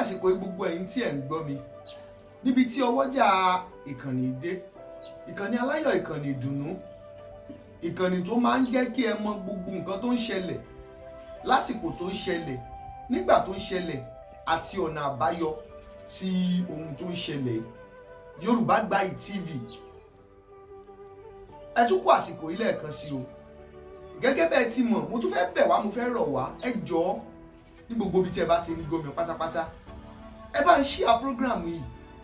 Àsìkò yìí, gbogbo ẹ̀yin tí ẹ̀ ń gbọ́ mi níbi tí ọwọ́jà ìkànnì dé, ìkànnì aláyọ̀, ìkànnì ìdùnnú, ìkànnì tó máa ń jẹ́ kí ẹ mọ gbogbo nǹkan tó ń ṣẹlẹ̀ lásìkò tó ń ṣẹlẹ̀, nígbà tó ń ṣẹlẹ̀, àti ọ̀nà àbáyọ sí ohun tó ń ṣẹlẹ̀, Yorùbá Gbayì TV. Ẹ tún kú àsìkò yìí lẹ́ẹ̀kan sí o. Gẹ́gẹ́ bẹ́ẹ̀ ti mọ̀, mo tún fẹ́ bẹ̀ wá, mo fẹ́ rọ̀ wá, ẹ jọ̀ọ́, ní gbogbo ibi tí ẹ bá ti ń gbọ́ mi pátápátá, ẹ bá ń share program yìí,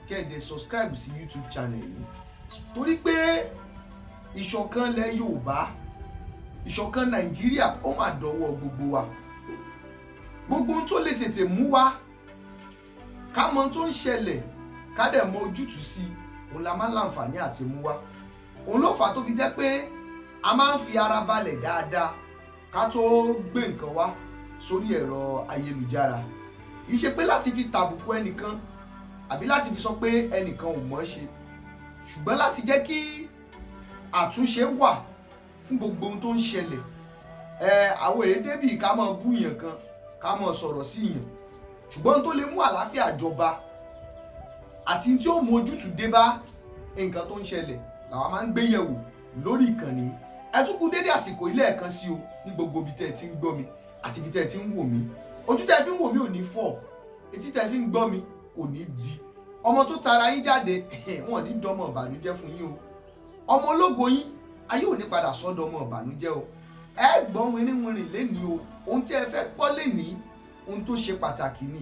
kẹ́ ẹ dẹ̀ subscribe sí YouTube channel yìí, torí pé ìṣọ̀kan ilẹ̀ Yorùbá, ìṣọ̀kan Nàìjíríà, ó mà dọ́wọ́ gbogbo wa. Gbogbo ohun tó lè tètè mú wa ká mọ ohun tó ń ṣẹlẹ̀, ká dẹ̀ mọ ojútùú sí, òun la máa ń láǹfààní àti mú wa. Òun ló fà á tó fi jẹ́ pé a máa ń fi ara balẹ̀ dáadáa ká tó gbé nǹkan wá sórí ẹ̀rọ ayélujára. Kì í ṣe pé láti fi tàbùkù ẹnìkan àbí láti fi sọ pé ẹnìkan ò mọ̀ ṣe, ṣùgbọ́n láti jẹ́ kí àtúnṣe wà fún gbogbo ohun tó ń ṣẹlẹ̀. Ẹ àwọn èyí débì ká máa bú yàn kan, ká máa sọ̀rọ̀ sí yàn, ṣùgbọ́n tó lè mú àlàáfíà jọba àti tí ó mú ojútùú dé bá nǹkan tó ń ṣẹlẹ̀ làwa máa ń gbé yẹ̀wò lórí ìkànnì. Ẹ tún kú dédé àsìkò ilé ẹ̀kan sí o, ní gbogbo ibi tẹ́ ẹ ti ń gbọ́ mi àti ibi tẹ́ ẹ ti ń wò mí. Ojú tẹ́ ẹ fi ń wò mí ò ní fọ́, etí tẹ́ ẹ fi ń gbọ́ mi kò ní di. Ọmọ tó tara yín jáde, wọn ò ní dọmọ ìbànújẹ́ fún yín o. Ọmọ ológo yín, ayé ò ní padà sọ́dọ̀ ọmọ ìbànújẹ́ o. Ẹ gbọ́ wìrìwìrì lénìí o. Ohun tí ẹ fẹ́ gbọ́ lénìí, ohun tó ṣe pàtàkì ni,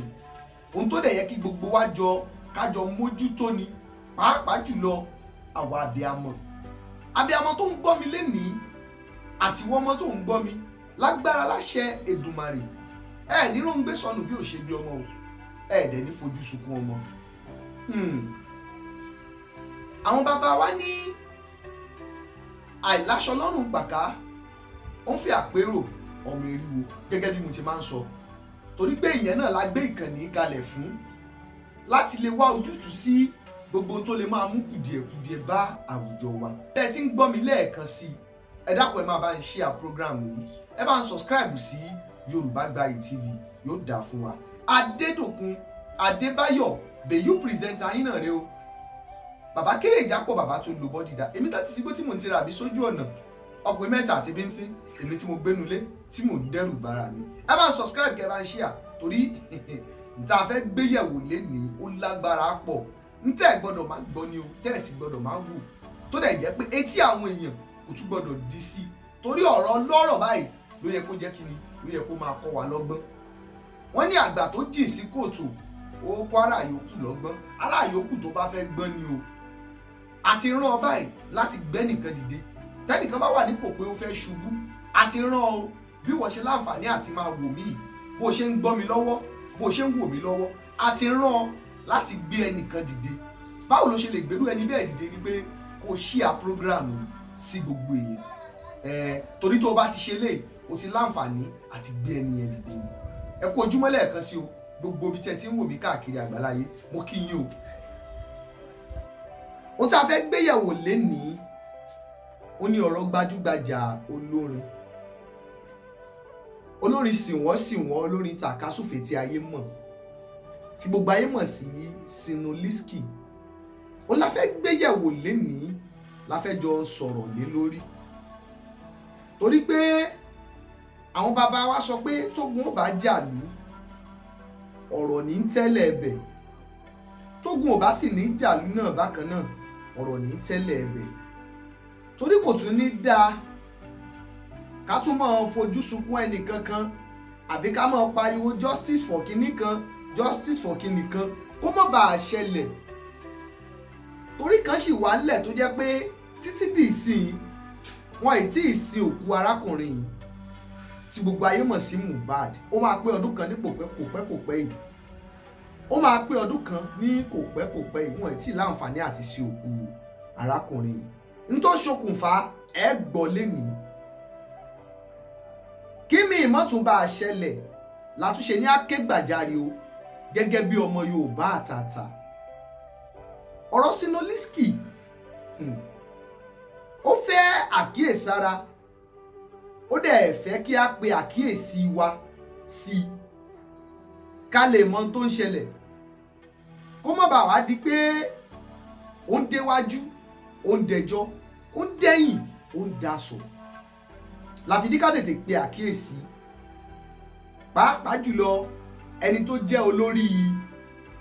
ohun tó dẹ̀ yẹ kí gbogbo wa jọ kájọ mójútó ni, pàápàá jùlọ àwa abiyamọ. Abiyamọ tó ń gbọ́ mi lénìí àti ìwọ ọmọ tó ń gbọ́ mi, lágbára láṣẹ Èdùmàrè, ẹ ní ló ń gbé sọnù bí ò ṣe bí ọmọ o, ẹ dẹ̀ ní fojú sunkún ọmọ. Àwọn bàbá wa ní àìláṣọ lọ́rùn gbàká, ó ń fi àpérò ọmọ eriwo. Gẹ́gẹ́ bí mo ti máa ń sọ, torí pé ìyẹn náà la gbé ìkànnì kalẹ̀ fún, láti lè wá ojútùú sí gbogbo ohun tó lè máa mú kùdìẹ̀kudiẹ bá àwùjọ wa. Bẹ́ẹ̀ tí ń gbọ́ mi lẹ́ẹ̀kan sí i, ẹ dákun, ẹ máa bá ń share program yìí, ẹ bá ń subscribe sí Yorùbá Gbayì TV. Yóò dáa fún wa. Adédòkun Adébáyọ̀ Bèyú presenter yín náà rè o. Bàbá kéré ìjápọ̀, bàbá tó lo bọ́dì dá èmi láti sígbó tí mò ń tira mi sójú ọ̀nà, ọkùnrin mẹ́ta àti bíntín, èmi tí mo gbénulé tí mò ń dẹ́rù bára mi. Ẹ bá ń subscribe, kẹ́ ẹ bá ń share, torí níta fẹ́ gbéyẹ̀wò lénìí, ó lágbára pọ̀. Ntẹ́ ẹ̀ gbọ́dọ̀ máa gbọ́ ni o, tẹ́ ẹ̀ sì gbọ́dọ̀ máa wò, tó dẹ̀ jẹ́ pé etí àwọn èèyàn kò tún gbọ́dọ̀ di sí, torí ọ̀rọ̀ lọ́rọ̀ báyìí ló yẹ kó jẹ́ kíni, ló yẹ kó máa kọ́ wa lọ́gbọ́n. Wọ́n ní àgbà tó jìn sí kòtò, ó kọ́ ará yòókù lọ́gbọ́n. Ará yòókù tó bá fẹ́ gbọ́n ni o. Àti rán ọ báyìí láti gbẹ́ nìkan dìde. Tẹ́nìkan bá wà nípò pé ó fẹ́ ṣubú, àti rán ọ. Bí wọ́n ṣe láǹfààní àti máa wò mí, bó ṣe ń gbọ́ mi lọ́wọ́, bó ṣe ń wò mí lọ́wọ́, àti rán ọ láti gbé ẹnìkan dìde. Báwo ló ṣe lè gbérú ẹni bẹ́ẹ̀ dìde? Ni pé kó share program sí gbogbo èèyàn ẹ, torí tó o bá ti ṣe lé, o ti láǹfààní àti gbé ẹni yẹn dìde ni. Ẹ kú ojúmọ́ lẹ́ẹ̀kan sí o. Gbogbo ibi tí ẹ ti ń wò mí káàkiri àgbáláyé, mo kí yín o. Ohun tí a fẹ́ gbéyẹ̀wò lénìí, ó ní ọ̀rọ̀ gbajúgbajà olórin, olórin sìnwọ́n sìnwọ́n, olórin tàkasúfè tí ayé mọ̀, tí gbogbo ayé mọ̀ sí Zinoleesky. Ó la fẹ́ gbéyẹ̀wò lénìí, la fẹ́ jọ sọ̀rọ̀ lé lórí, torí pé àwọn bàbá wa sọ pé tógun ó bá jàlú, ọ̀rọ̀ ní ń tẹ́lẹ̀ ẹbẹ̀. Tógun ò bá sì ní jàlú náà bákan náà, ọ̀rọ̀ ní tẹ́lẹ̀ ẹbẹ̀, torí kò tún ní dáa ká tún máa fojú sunkún ẹnì kankan, àbí ká máa pariwo justice for kinní kan, justice for kinní kan, kó má bàa ṣẹlẹ̀. Torí kan sì wà nílẹ̀ tó jẹ́ pé títí di ìsìn, wọn ì tí ì sin òkú arákùnrin yìí tí gbogbo ayé mọ̀ sí Mohbad. Ó máa pé ọdún kan ní kò pẹ́ kò pẹ́ kò pẹ́ yìí. Ó máa pé ọdún kan ní kò pẹ́ kò pẹ́ yìí. Wọn ì tí ì láǹfààní àti sin òkú arákùnrin yìí. N tó ṣokùnfà ẹ gbọ́ lénìí, kí mi ìmọ̀tún bá a ṣẹlẹ̀ látúnṣe ní akégbàjarè o, gẹ́gẹ́ bí ọmọ Yorùbá àtàtà. Ọ̀rọ̀ Zinoleesky, ó fẹ́ àkíyèsára, ó dẹ̀ fẹ́ kí a pe àkíyèsí wa sí i, ká lè mọ ohun tó ń ṣẹlẹ̀. Kó má bàa wá di pé ó ń déwájú, ó ń dẹjọ́, ó ń dẹ́yìn, ó ń daṣọ. Láfi ní ká tètè pe àkíyèsí, pàápàá jùlọ ẹni tó jẹ́ olórí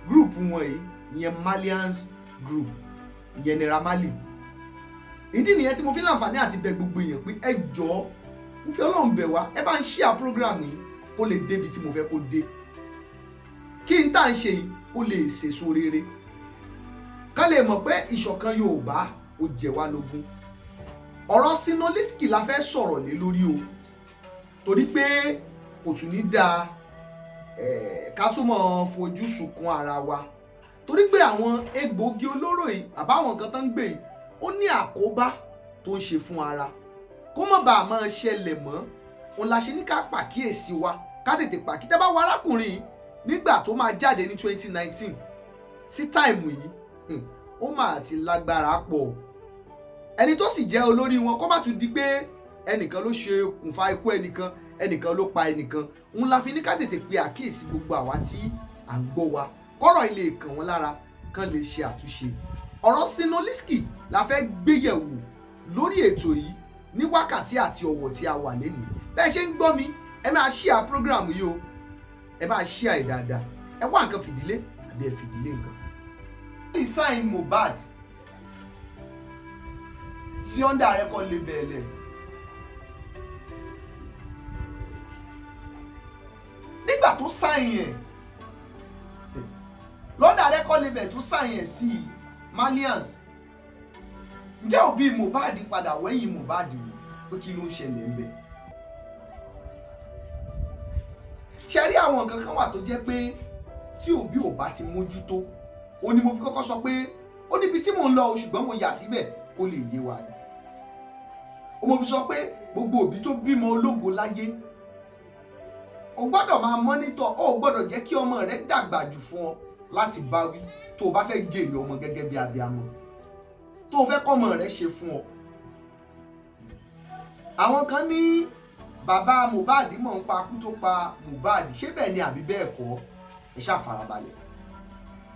group wọn yìí, ìyẹn Marlians Group, ìyẹn Naira Marley. Ìdí nìyẹn tí mo fi láǹfààní àti bẹ̀ gbogbo èèyàn pé ẹ jọ̀ọ́, mo fi Ọlọ́run bẹ̀ wá, ẹ bá ń share program yìí kó lè débi tí mo fẹ́ kó dé, kí n tá à ń ṣe yìí kó lè sèso rere, ká lè mọ̀ pé ìṣọ̀kan Yorùbá ó jẹ wá lógún. Ọ̀rọ̀ Zinoleesky la fẹ́ sọ̀rọ̀ lé lórí o, torí pé kò tún ní dáa ká tún mọ̀ fojú sunkún ara wa, torí pé àwọn egbòogi olóró yìí àbáwọn nǹkan tó ń gbé yìí, ó ní àkóbá tó ń ṣe fún ara. Kó má bàa máa ṣẹlẹ̀ mọ́ òun la ṣe ní ká pàkíyèsí wa, ká tètè pàkí. Tẹ́ bá wo arákùnrin yìí nígbà tó máa jáde ní 2019 sí time yìí, ó máa ti lágbára pọ̀. Ẹni tó sì jẹ́ olórí wọn, kó má tún di pé ẹnìkan ló ṣe okùnfà ikú ẹnìkan, ẹnìkan ló pa ẹnìkan, òun la fi ní ká tètè pe àkíyèsí gbogbo àwa tí à ń gbọ́ wa, kọ́rọ̀ ilé kàn wọ́n lára, kán lè ṣe àtúnṣe. Ọ̀rọ̀ Zinoleesky la fẹ́ gbéyẹ̀wò lórí ètò yìí ní wákàtí àti ọ̀wọ̀ tí a wà lénìí. Bẹ́ẹ̀ ṣe ń gbọ́ mi, ẹ máa share program yìí o, ẹ máa share ẹ̀ dáadáa. Ẹ wá nǹkan fìdílé àbí ẹ fìdílé nǹkan. Sign Mohbad sí under record label ẹ̀ nígbà tó sign ẹ̀ lọ́dà record label tó sign ẹ̀ sí Marlians, ǹjẹ́ òbí Mohbad padà wẹ́yìn Mohbad wò pé kí ló ń ṣẹlẹ̀ ń bẹ̀? Ṣe rí àwọn nǹkan kan wà tó jẹ́ pé tí òbí ò bá ti mójútó, ó ní mo fi kọ́kọ́ sọ pé ó níbi tí mò ń lọ, ṣùgbọ́n mo yà síbẹ̀ kó lè yé wa ni. Ó mo fi sọ pé gbogbo òbí tó bímọ ológo láyé, o gbọ́dọ̀ máa mọ́nítọ̀, o gbọ́dọ̀ jẹ́ kí ọmọ rẹ dàgbà jù fún ọ láti bá wí. Tó o bá fẹ́ jèrè ọmọ gẹ́gẹ́ bí abiamọ, tó o fẹ́ kọ́mọ rẹ ṣe fún ọ. Àwọn kan ní bàbá Mohbad mọ̀ ń pa kú tó pa Mohbad, ṣé bẹ́ẹ̀ ni àbí bẹ́ẹ̀ kọ́? Ẹ ṣáà farabalẹ̀.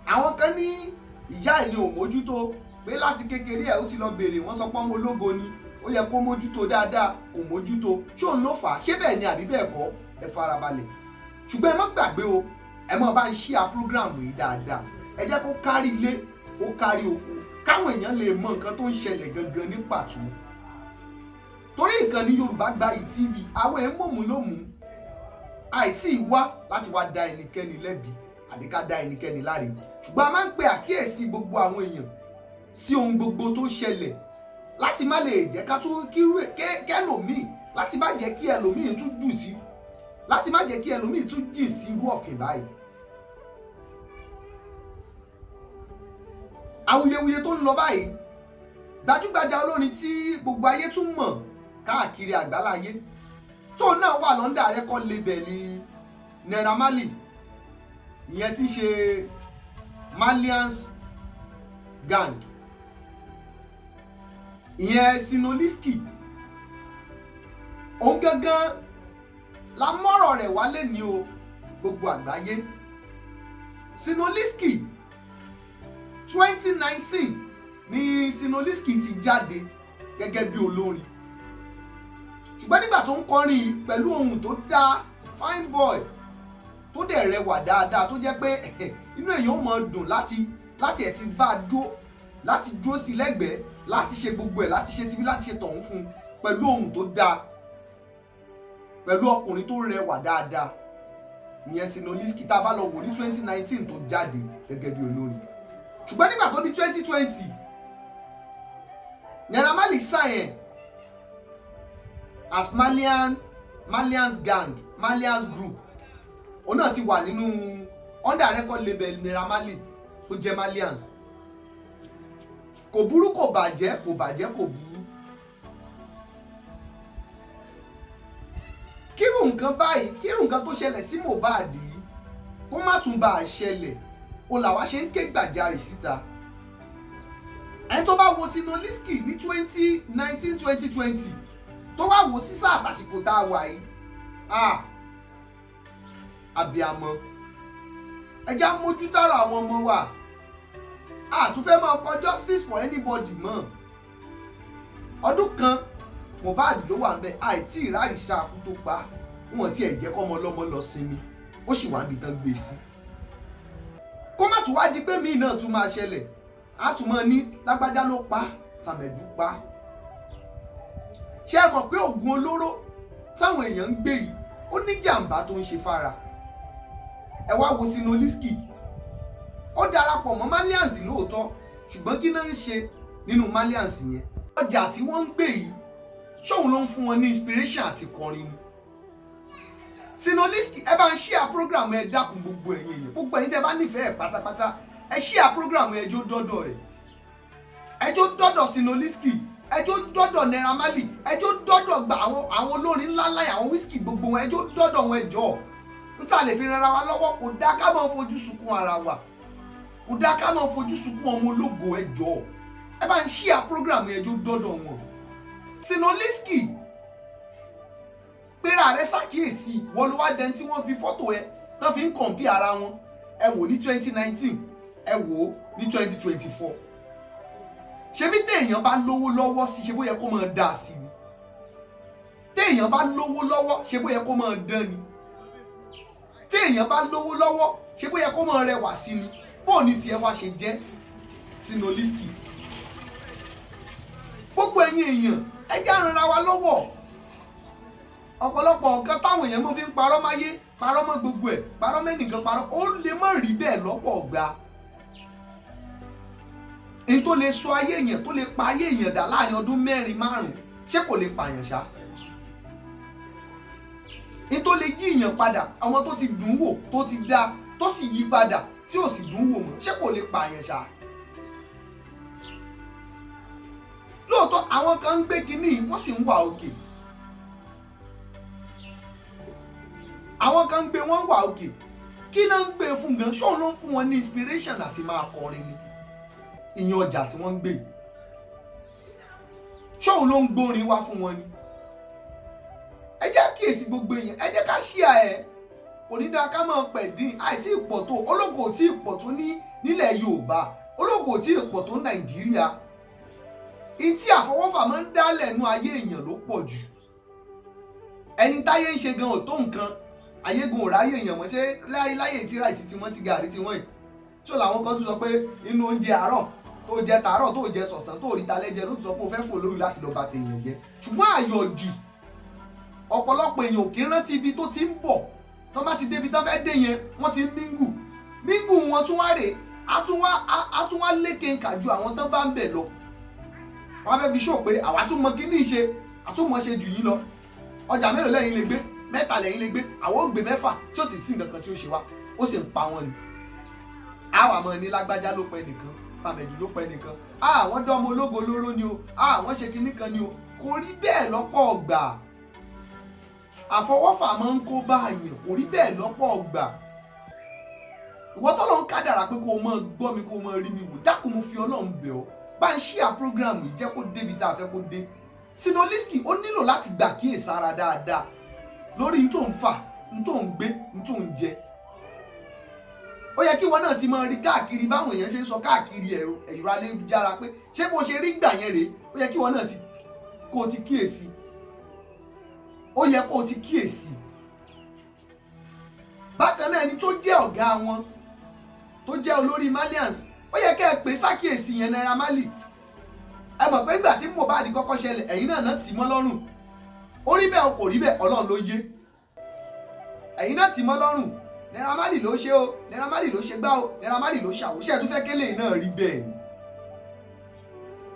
Àwọn kan ní ìyá ẹ̀ ni ò mójútó, pé láti kékeré ẹ̀ ó ti lọ béèrè, wọ́n sọ pé ọmọ ológo ni, ó yẹ kó mójútó dáadáa, kò mójútó, ṣé òun ló fà á? Ṣé bẹ́ẹ̀ ni àbí bẹ́ẹ̀ kọ́? Ẹ farabalẹ̀. Ṣùgbọ́n ẹ má gbàgbé o, ẹ má bá ń share program yìí dáadáa, ẹ jẹ́ kó kárí ilé, kó kárí oko, káwọn èèyàn lè mọ nǹkan tó ń ṣẹlẹ̀ gangan ní pàtó. Torí ìkànnì Yorùbá Gbayì TV, àwọn ẹ̀ ń mọ̀mú lómú, àìsí ìwá láti wá dá ẹnikẹ́ni lẹ́bi àbí ká dá ẹnikẹ́ni láre, ṣùgbọ́n a máa ń pe àkíyèsí gbogbo àwọn èèyàn sí ohun gbogbo tó ṣẹlẹ̀ láti má lè jẹ́ ká tún kẹ́lòmíì, láti má jẹ́ kí ẹlòmíì tún jù sí, láti má jẹ́ kí ẹlòmíì tún jìn sí irú ọ̀fìn báyìí. Awuyewuye tó ń lọ báyìí, gbajúgbajà olórin tí gbogbo ayé tún mọ̀ káàkiri àgbáláyé, tó náà wà lọ́ndà record label Naira Marley, ìyẹn tí ń ṣe Marlians Gang, ìyẹn Zinoleesky, òun gangan la mọ́rọ̀ rẹ̀ wálé ní o gbogbo àgbáyé. Zinoleesky 2019 ni Zinoleesky ti jáde gẹ́gẹ́ bí olórin, ṣùgbọ́n nígbà tó ń kọrin pẹ̀lú ohùn tó dáa, fine boy, tó dẹ̀ rẹwà dáadáa, tó jẹ́ pé inú èèyàn ó máa dùn láti ẹ̀ ti bá a dúró, láti dúró sí lẹ́gbẹ̀ẹ́, láti ṣe gbogbo ẹ̀, láti ṣe tibí, láti ṣe tọ̀hún fún un, pẹ̀lú ohùn tó dáa, pẹ̀lú ọkùnrin tó rẹwà dáadáa, ìyẹn Zinoleesky tá a bá lọ wò ní 2019 tó jáde gẹ́gẹ́ bí olórin. Ṣùgbọ́n nígbà tó di 2020, Naira Marley sign as Marlians Gang, Marlians Group, òun náà ti wà nínú under record label Naira Marley tó jẹ́ Marlians. Kò burú, kò bàjẹ́, kò bàjẹ́, kò burú. Kírù nǹkan báyìí, kírù nǹkan tó ṣẹlẹ̀ sí Mohbad yìí kó má tún bá a ṣẹlẹ̀, o làwa ṣe ń ké gbàjarè síta. Ẹni tó bá wo Zinoleesky ní 2019 2020 tó wá wò sísá àtàsìkò tá a wà yìí, abiamọ, ẹ já mójútó ara àwọn ọmọ wa. A tún fẹ́ máa kọ justice for anybody mọ́. Ọdún kan Mohbad ló wà ńbẹ̀, àìtí ìrárìsá kú tó pa wọn tí ẹ̀ jẹ́ kọ́mọ ọlọ́mọ lọ sinmi, ó sì wà níbi tán gbé sí. Kó má tún wá di pé míì náà tún máa ṣẹlẹ̀, á tún máa ní lágbájá ló pa, tàmẹ̀dù pa. Ṣé ẹ mọ̀ pé oògùn olóró táwọn èèyàn ń gbé yìí ó ní jàǹbá tó ń ṣe fára? Ẹ wá wo Sinoliski, ó darapọ̀ mọ́ Malians lóòótọ́, ṣùgbọ́n kí náà ń ṣe nínú Malians yẹn? Ọjà tí wọ́n ń gbé yìí, ṣóun ló ń fún wọn ní inspiration àti kọrin ni? Sinoliski, ẹ bá ń share program, ẹ dákun, gbogbo ẹ̀yin èèyàn, gbogbo ẹ̀yin tẹ́ bá nífẹ̀ẹ́ pátápátá, ẹ share program, ẹ jó dọ́dọ̀ rẹ̀, ẹ jó dọ́dọ̀ Sinoliski, ẹ jó dọ́dọ̀ Naira Marley, ẹ jó dọ́dọ̀ gba àwọn olórin ńláńlá, àwọn Wizkid, gbogbo wọn, ẹ jó dọ́dọ̀ wọn. Ẹ jọ̀ọ́, n ta lè fi rara wa lọ́wọ́. Kò dá ká máa fojú sunkún ara wa, kò dá ká máa fojú sunkún ọmọ ológo. Ẹ jọ̀ọ́, ẹ bá ń share program, ẹ jó dọ́dọ̀ wọn. Sinoliski, pera rẹ ṣàkíyèsí. Wọ́n ló wá dẹni tí wọ́n fi fọ́tò ẹ tán fi ń compare ara wọn. Ẹ wò ní 2019, ẹ wò ó ní 2024. Ṣebí téèyàn bá lówó lọ́wọ́ sí, ṣe bó yẹ kó máa dá sí ni? Téèyàn bá lówó lọ́wọ́, ṣe bó yẹ kó máa dán ni? Téèyàn bá lówó lọ́wọ́, ṣe bó yẹ kó máa rẹwà sí ni? Bóò ní tiẹ̀ wá ṣe jẹ́, Sinoliski? Gbogbo ẹ̀yin èèyàn, ẹ jẹ́ á ranra wa lọ́wọ́. Ọ̀pọ̀lọpọ̀ nǹkan táwọn èèyàn mọ́ fi ń parọ́ máyé, parọ́ mọ́ gbogbo ẹ̀, parọ́ mẹ́nìkan, parọ́, ó lè má rí bẹ́ẹ̀ lọ́pọ̀ ọ̀gbà. N tó lè sọ ayé èèyàn, tó lè pa ayé èèyàn dà láàrin ọdún 4, 5, ṣé kò lè pààyàn ṣá? N tó lè yí èèyàn padà, àwọn tó ti dùn wò, tó ti dá, tó sì yí padà tí ò sì dùn wò mọ́, ṣé kò lè pààyàn ṣá? Lóòótọ́ àwọn kan ń gbé kinní, wọ́n sì ń wà òkè. Àwọn kan ń gbé, wọ́n wà òkè. Kí náà ń gbé fún gan? Ṣóun ló ń fún wọn ní inspiration àti máa kọrin ni? Ìyẹn ọjà tí wọ́n ń gbé, ṣóun ló ń gbórin wá fún wọn ni? Ẹ jẹ́ kíyèsí gbogbo èèyàn, ẹ jẹ́ ká ṣíà ẹ̀. Kò ní dáa ká máa pẹ̀ dín àìtí ìpọ̀ tó ológo ò tí ì pọ̀ tó ní nílẹ̀ Yorùbá, ológo ò tí ì pọ̀ tó Nàìjíríà. Ìtí àfọwọ́fà máa ń dálẹ̀ nú ayé èèyàn ló pọ̀ jù. Ẹni táyé ń ṣe gan ò tó nǹkan, ayégun ò ráyè èèyàn mọ́. Ṣé láyé tí ráìsì tí wọ́n ti gàrí tí wọ́n yìí tí ó làwọn kan tún sọ pé inú oúnjẹ àárọ̀ tó jẹ tàárọ̀, tó jẹ sọ̀sán, tó rí talẹ́ jẹ, ló tún sọ pé ó fẹ́ fò lórí láti lọ bà tèèyàn jẹ́. Ṣùgbọ́n àyọ̀jù ọ̀pọ̀lọpọ̀ èèyàn ò kí ń rántí ibi tó ti ń bọ̀. Tó bá ti débi tó fẹ́ dé yẹn, wọ́n ti ń míngù míngù wọn tún wá rèé, á tún wá lékenkà ju àwọn tán bá ń bẹ̀ lọ. Wọ́n á fẹ́ fi ṣó pé àwa tún mọ kíní ṣe, àtúmọ̀ ṣe jù yín lọ. Ọjà mélòó lẹ́yìn lè gbé? 3 lẹ́yìn lè gbé, àwọn ò gbé 6, tí ó sì sí nǹkan kan tí ó ṣe wá, ó sì ń pa wọn ni. Àwọn àmọ́ ní lágbájá ló pẹ́ nìkan, tàmẹ̀dù ló pẹ́ nìkan, àwọn dọ́mọ ológo lóró ni o, àwọn ṣe kinní kan ni o. Kò rí bẹ́ẹ̀ lọ́pọ̀ ọgbà. Àfọwọ́fà máa ń kó bá àyàn, kò rí bẹ́ẹ̀ lọ́pọ̀ ọgbà. Ìwọ tọ́lọ́ ń kádàrà pé kó o máa gbọ́ mi, kó o máa rí mi wò, dákun, mo fi Ọlọ́run bẹ̀ ọ́, bá ń ṣíà program yìí, jẹ́ kó débi tá a fẹ́ kó dé. Sinoliski, ó nílò láti gbà kíyèsára dáadáa lórí n tó ń fà, n tó ń gbé, n tó ń jẹ. Ó yẹ kí wọn náà ti máa rí káàkiri báwọn èèyàn ṣe ń sọ káàkiri ẹ̀rọ ayélujára pé ṣé bó ṣe rí gbà yẹn rèé. Ó yẹ kí wọn náà ti kó o ti kíyèsí, ó yẹ kó o ti kíyèsí. Bákan náà, ẹni tó jẹ́ ọ̀gá wọn, tó jẹ́ olórí Malians, ó yẹ kẹ́ ẹ pè sákìyèsí yẹn, Naira Marley. Ẹ mọ̀ pé nígbà tí Mohbad kọ́kọ́ ṣẹlẹ̀, ẹ̀yin náà tì mọ́ lọ́rùn. Ó rí bẹ́ẹ̀ o, kò rí bẹ́ẹ̀, Ọlọ́run ló yé. Ẹ̀yin náà tì mọ́ lọ́rùn. Naira Marley ló ṣe o, Naira Marley ló ṣe gbá o, Naira Marley ló ṣàwò. Ṣé ẹ tún fẹ́ kélé náà rí bẹ́ẹ̀ ni?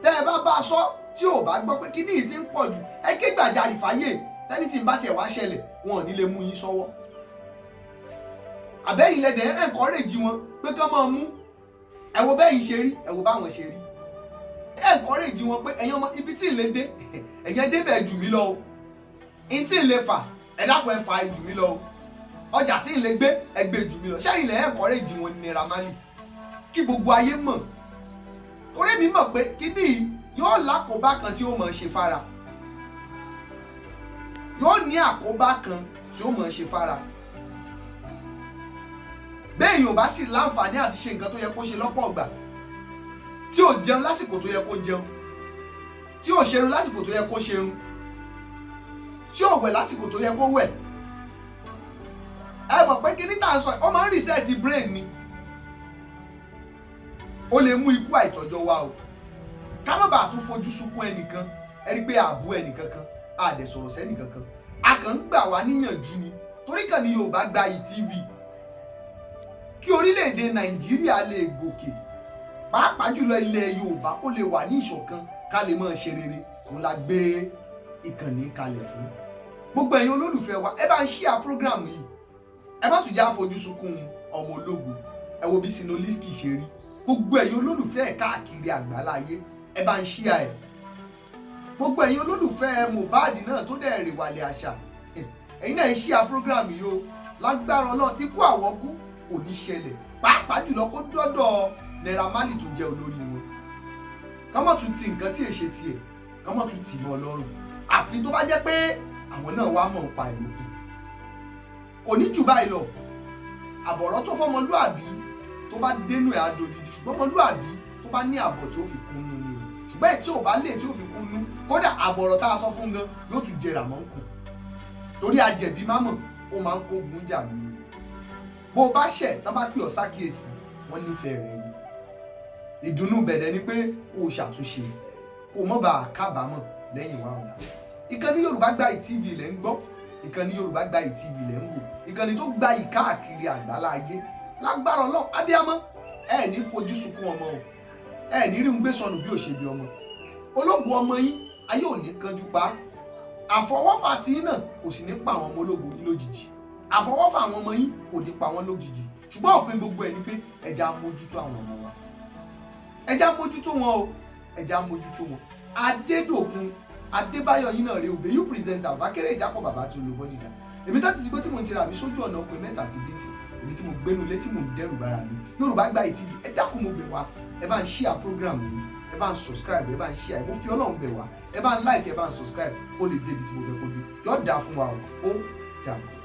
Tẹ́ ẹ bá bá a sọ tí ò bá gbọ́ pé kíní yìí ti ń pọ̀ jù, ẹ ké gbàjarì fáyé. Tẹ́ni tí ń bá tiẹ̀ wá ṣẹlẹ̀, wọn ò ní lè mú yín sọ́wọ́. Àbẹ́yìn lẹ́dẹ̀ ẹ̀ encourage wọn pé kán máa mú. Ẹ wo bẹ́yìn ṣe rí, ẹ wo báwọn ṣe rí. Ẹ encourage wọn pé ẹ̀yin ọmọ ibi tí ì lè dé, ẹ̀yin débẹ̀ jù mí lọ o. N tí ì lè fà, ẹ dákun, ẹ fà ẹ jù mí lọ o. Ọjà tí ì lè gbé, ẹ gbé jù mí lọ. Ṣẹ́yìn lẹ́ encourage wọn ní Naira Marley? Kí gbogbo ayé mọ̀, torí mi mọ̀ pé kíní yìí yóò lákòóbá kan tí ó mọ̀ ṣe fara, yóò ní àkóbá kan tí ó mọ̀ ṣe fara. Bẹ́ẹ̀ yóò bá sì láǹfààní àti ṣe nǹkan tó yẹ kó ṣe lọ́pọ̀ ọgbà. Tí ò jẹun lásìkò tó yẹ kó jẹun, tí ò ṣerun lásìkò tó yẹ kó ṣerun, tí ò wẹ̀ lásìkò tó yẹ kó wẹ̀, ẹ mọ̀ pé kíní tá à ń sọ, ó máa ń reset brain ni. Ó lè mú ikú àìtọ́jọ́ wá o. Ká má bàa tún fojú sunkún ẹnìkan. Ẹ rí i pé àbú ẹnìkankan, a dẹ̀ sọ̀rọ̀ sẹ́nìkankan, a kàn ń gbà wá níyànjú ni, torí kàn ní Yorùbá Gbayì TV, kí orílẹ̀-èdè Nàìjíríà lè gòkè, pàápàá jùlọ ilẹ̀ Yorùbá kó lè wà ní ìṣọ̀kan, ká lè máa ṣe rere. Òun la gbé ìkànnì kalẹ̀ fún. Gbogbo ẹ̀yin olólùfẹ́ wa, ẹ bá ń share program yìí. Ẹ má tún já fojú sunkún ọmọ ológo. Ẹ wo bí Sinoliski ṣe rí. Gbogbo ẹ̀yin olólùfẹ́ ẹ̀ káàkiri àgbáláyé, ẹ bá ń share ẹ̀. Gbogbo ẹ̀yin olólùfẹ́ Mohbad náà tó dẹ̀ rè wàlẹ̀ àṣà, ẹ̀yin náà ń share program yìí o. Lágbára Ọlọ́run, ikú àwọ̀kú kò ní ṣẹlẹ̀, pàápàá jùlọ kó dọ́dọ̀ Naira Marley tó jẹ́ olórí wọn, kọ́mọ̀ tún ti nǹkan tí èṣe tiẹ̀, kọ́mọ̀ tún tì mọ́ Ọlọ́run, àfi tó bá jẹ́ pé àwọn náà wá mọ̀ ń pa ìlú kù. Kò ní jù báyìí lọ. Àbọ̀rọ̀ tó fọmọlúàbí tó bá dénú ẹ̀ á dodidi, ṣùgbọ́n ọmọlúàbí tó bá ní àbọ̀ tí ó fi kúnnú ni o. Ṣùgbọ́n èyí tí ò bá lè tí ó fi kúnnú, kódà àbọ̀rọ̀ tá a sọ fún gan yóò tún jẹrà mọ́ ń kù, torí ajẹ̀bí má mọ̀, ó máa ń kógun jà ní. Bó o bá ṣẹ̀, tán bá pè ọ́ sákìyèsí, wọ́n nífẹ̀ẹ́ rẹ ni. Ìdùnnú bẹ̀rẹ̀ ni pé kó o ṣàtúnṣe, kó o mọ̀ bá a kábàámọ̀ lẹ́yìn wá ọ̀la. Ìkànnì Yorùbá Gbayì TV lẹ́ ń gbọ́, ìkànnì Yorùbá Gbayì TV lẹ́ ń wò, ìkànnì tó gbayì káàkiri àgbálá ayé. Lágbára Ọlọ́run, abiyamọ ẹ ní fojú sunkún ọmọ o. Ẹ ní rí ń gbé sọnù bí ò ṣe bí ọmọ. Ológun ọmọ yín, ayé ò ní kánjú pa. Àfọwọ́fà tí náà kò sì ní pa àwọn ọmọ ológun yín lójijì. Àfọwọ́fà àwọn ọmọ yín kò ní pa wọ́n lójijì. Ṣùgbọ́n òpin gbogbo ẹ̀ ni pé ẹ jẹ́ á mójútó àwọn ọmọ wa. Ẹ jẹ́ á mójútó wọn o, ẹ jẹ́ á mójútó wọn. Adédòkun Adébáyọ̀ yín náà rèé, Òbẹ́yù presenter, bàbá kéré ìjápọ̀, bàbá tó lo bọ́dìdà. Èmi tó ti ti gbé tí mo ti rà mí sójú ọ̀nà pé mẹ́ta àti bíntì, èmi tí mo gbénu ilé tí mo ń dẹ́rù bára mi. Yorùbá Gbayì TV, ẹ dákun, mo bẹ̀ wá, ẹ bá ń share program yìí, ẹ bá ń subscribe, ẹ bá ń share. Mo fi Ọlọ́run bẹ̀ wá, ẹ bá ń like, ẹ bá ń subscribe, kó lè débi tí mo fẹ́ kó dé. Yóò dáa fún wa o. Ó dàbọ̀.